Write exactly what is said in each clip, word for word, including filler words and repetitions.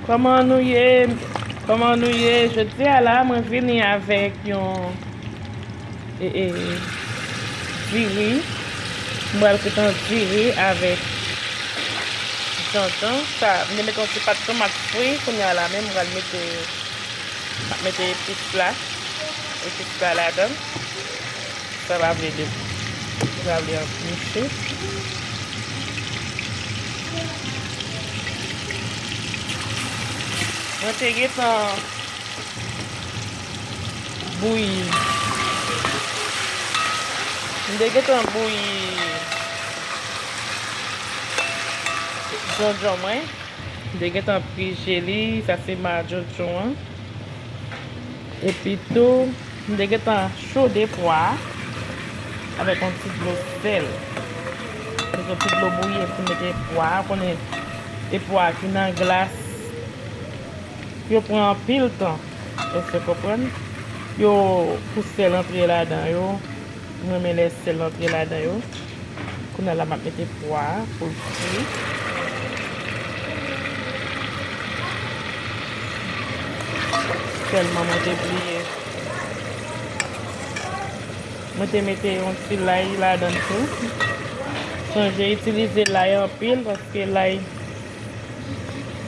Kòman nou ye? Kòman nou ye? Jodi a la, mwen vini avèk yon e, e, diri. Mwen pral fè yon diri avèk janjan. Sa, mwen te mete yon ti pat tomat fri. Kounye a la menm, mwen pral mete, mwen ap mete epis la. Epis la ladan. Sa pa vle de, sa vle anpil mouche. Mwen te gentan bouyi. Mwen te gentan bouyi jonjon mwen. Mwen te gentan prije li. Sa se ma jonjon an. Epi tou, m te gentan chode pwa a avèk yon ti dlo sèl. Met yon ti dlo bouyi epi mete pwa a. Ou konnen e pwa a ki nan glas, yo pran anpil tan. Èske w konprann? Yo, pou sèl antre ladan yo. M renmen lè sèl antre ladan yo. Kounye a la, m ap mete pwa a pou l fri. Sèlman mwen te bliye. Mwen te mete yon ti lay ladan l tou. Sonje itilize lay anpil paske lay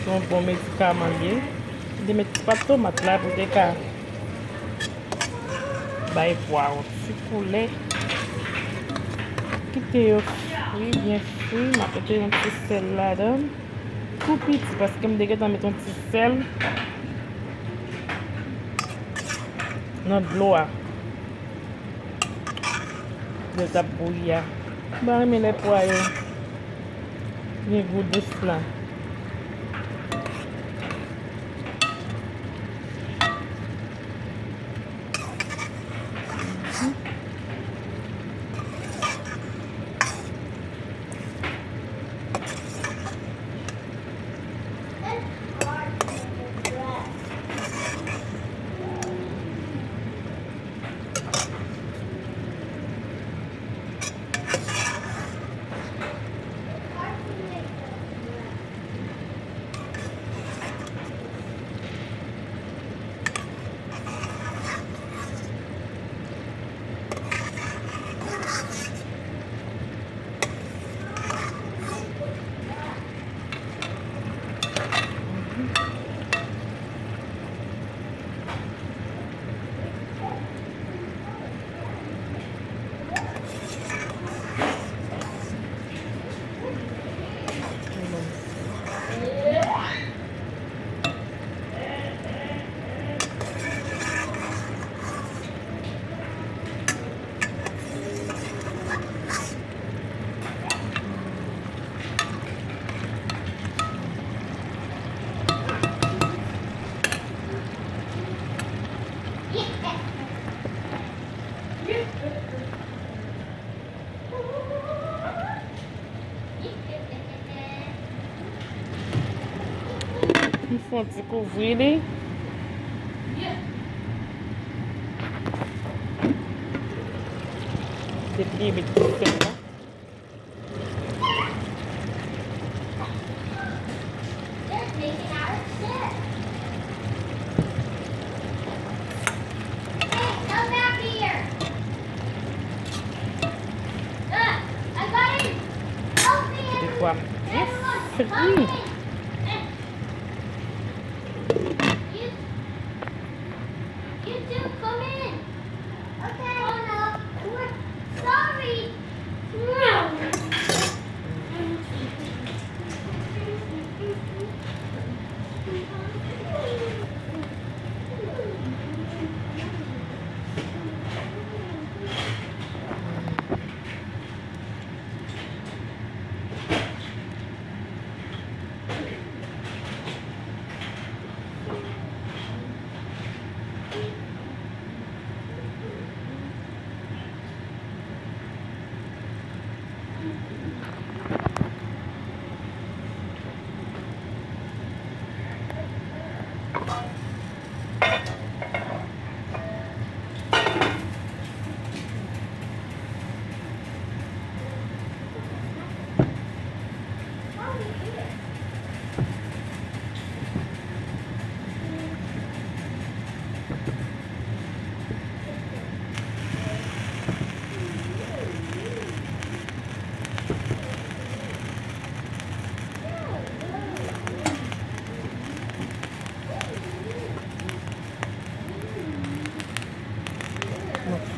se yon bon medikaman l ye. M te met ti pat tomat la pou te ka bay pwa yon ti koulè. Kite yo fri, byen fri. M ap mete yon ti sèl ladan l. Tou piti, paske m te gentan met yon ti sèl nan dlo a. Lè l t ap bouyi a. M pa renmen lè pwa yo gen gou dous la. M fè yon ti kouvri li. Depi met ti sèl la. Te pwa m byen fri. You two come in. Okay. Oh no, we're sorry.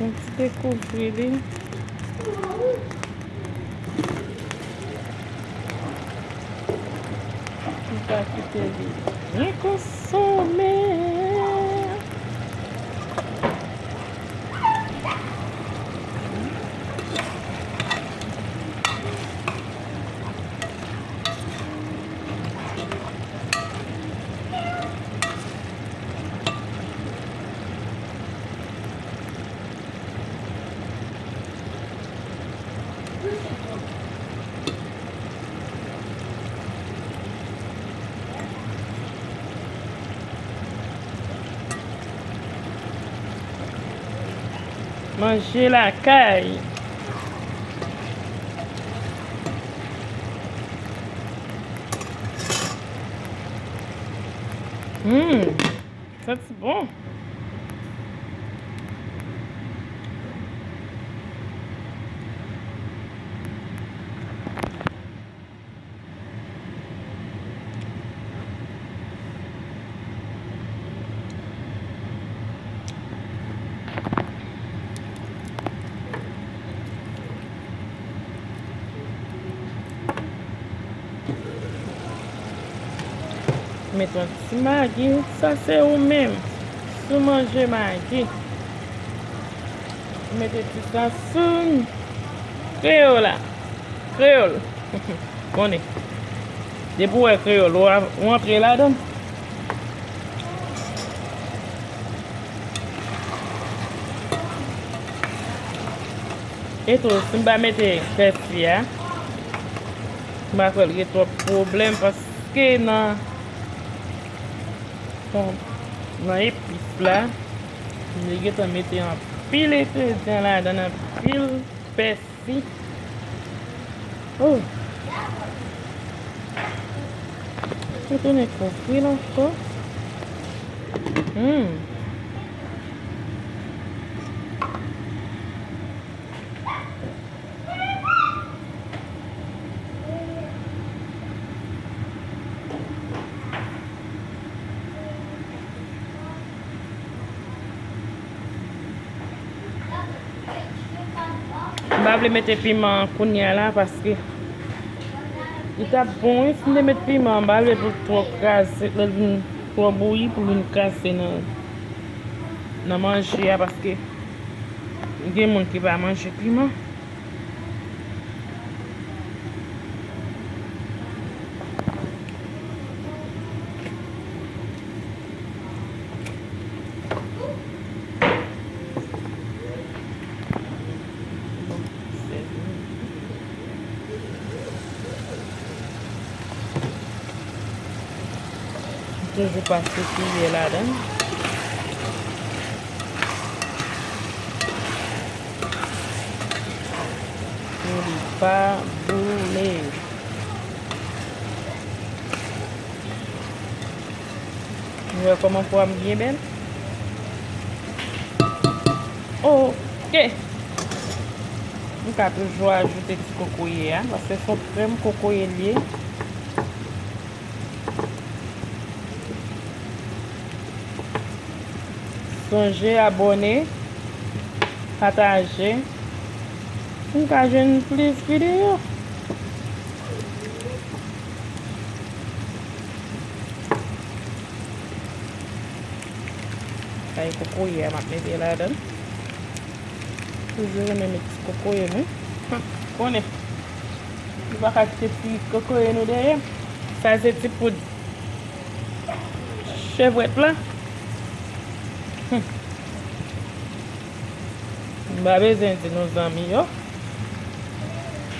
Ti dekouvri li. M pa kite li byen konsome. Manje lakay. Hmm. Santi bon. Met yon ti magi, sa se ou menm. Si w manje magi, mete ti sa sou kreyòl la. Kreyòl. Konnen. Depi w wè kreyòl, w a, w antre ladan. E tou, si m pa mete pèsi a, m pa kwè l gen twòp pwoblèm, paske nan, nan, nan epis la, m te gentan mete anpil engredyan ladan, anpil pèsi. Oh. Retounen kouvri l ankò. Hmm. M pa vle mete piman an kounye a la, paske li t ap bon wi si m te met piman an. M pa vle pou l twò kraze, lè l vin twò bouyi, pou l vin kraze nan, nan manje a, paske gen moun ki pa manje piman. Toujou pase kiyè ladan l pou li pa boule. Nou wè kòman pwa m byen bèl? Oke. M ka toujou ajoute ti kokoye a, paske se yon krèm kokoye l ye. Sonje abòne, pataje, pou n ka jwenn plis videyo. Sa e kokoye a m ap mete ladan. Toujou renmen met ti kokoye nou. Hum, konnen. Nou pa ka kite ti kokoye nou dèyè. Sa se ti poud chèvwèt la. Hum. M pa bezwen di nou zanmi yo.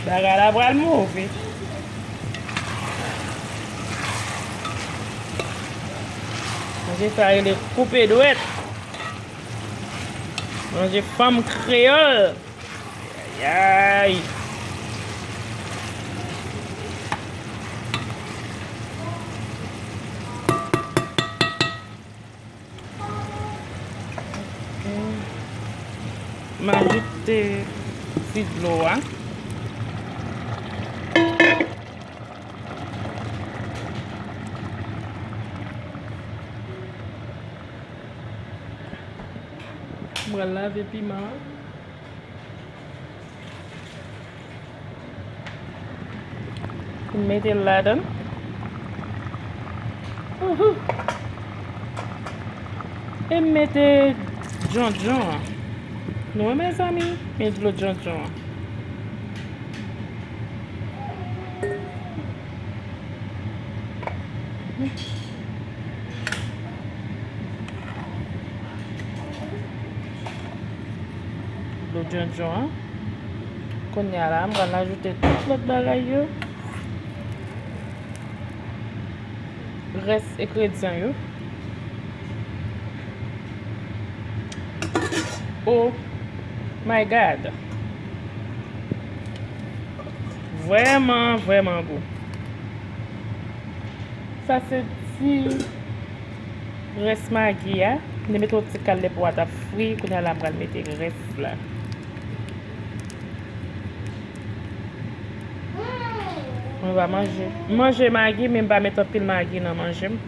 Bagay la pral move. Manje sa rele koupe dwèt. Manje fanm kreyòl. Ayayay. M ajoute ti dlo a. M pral lave piman an. Mete l ladan. Uhou. E m mete djondjon an. Nou wè, mezanmi, men dlo djondjon an. Dlo djondjon an. Kounye a la, m pral ajoute tout lòt bagay yo. Rès engredyan yo. Oh my God! Vrèman, vrèman gou. Sa se ti rès magi a. M te mete yon ti kal lè pwa t ap fri. Kounye a la, m pral mete rès la. Mwen pa manje. M manje magi, men m pa met anpil magi nan manje m.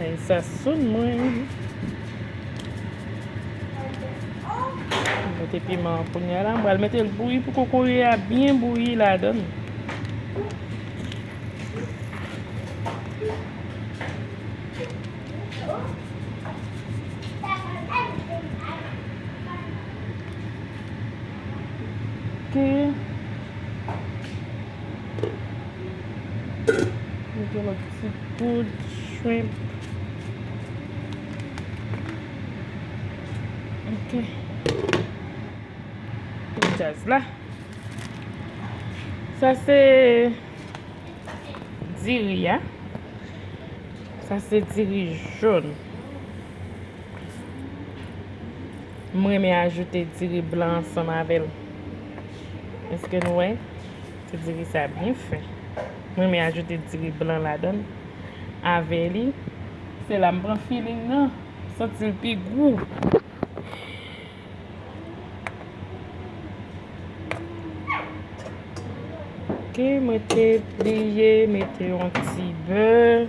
Ay, sa sonn mwen. Mete piman an kounye a la. M pral mete l bouyi pou kokoye a byen bouyi ladan l. Ok. Mete yon ti poud shrimp. Ok. Tout djaz la. Sa se diri a. Sa se diri jòn. M renmen ajoute diri blan ansanm avè l. Èske nou wè? Ti diri sa byen fen. M renmen ajoute diri blan ladan l. Avè li, se la m pran feeling nan. M santi l pi gou. Ok, mwen te bliye mete yon ti bè.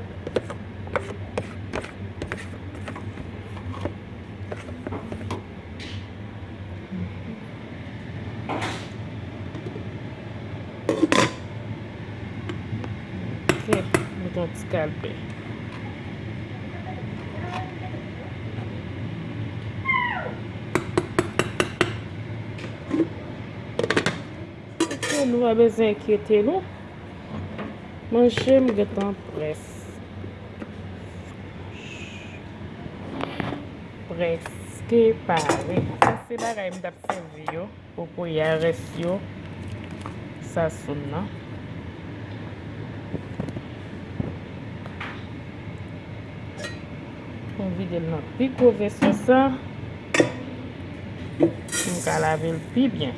Ok, mete yon ti kal bè. Ok, nou pa bezwen enkyete nou. Manje m gentan près. Prèske pare. Sa se bagay m t ap sèvi yo. Kokoye a, rès yo, sa sonn nan. Mwen vide l nan pi gwo vèsyon sa. M ka lave l pi byen.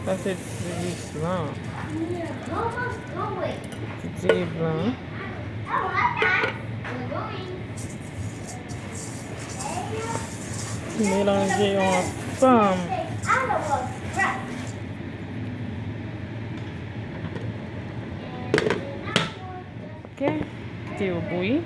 Sa se diri blan. Ti diri blan. Melanje yo ansanm. Ok, kite yo bouyi.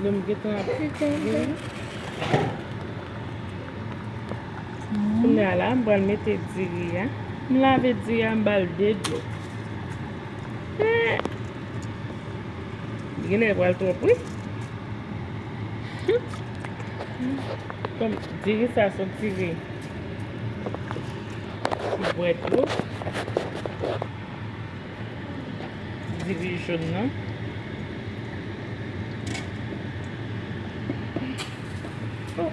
Dlo m gentan ap bouyi. Kounye a la, m pral mete diri a. M lave diri a, m ba l de dlo. Eh! Genlè pral twòp, wi. Kòm diri sa se yon diri ki bwè dlo. Diri jòn nan. Oh,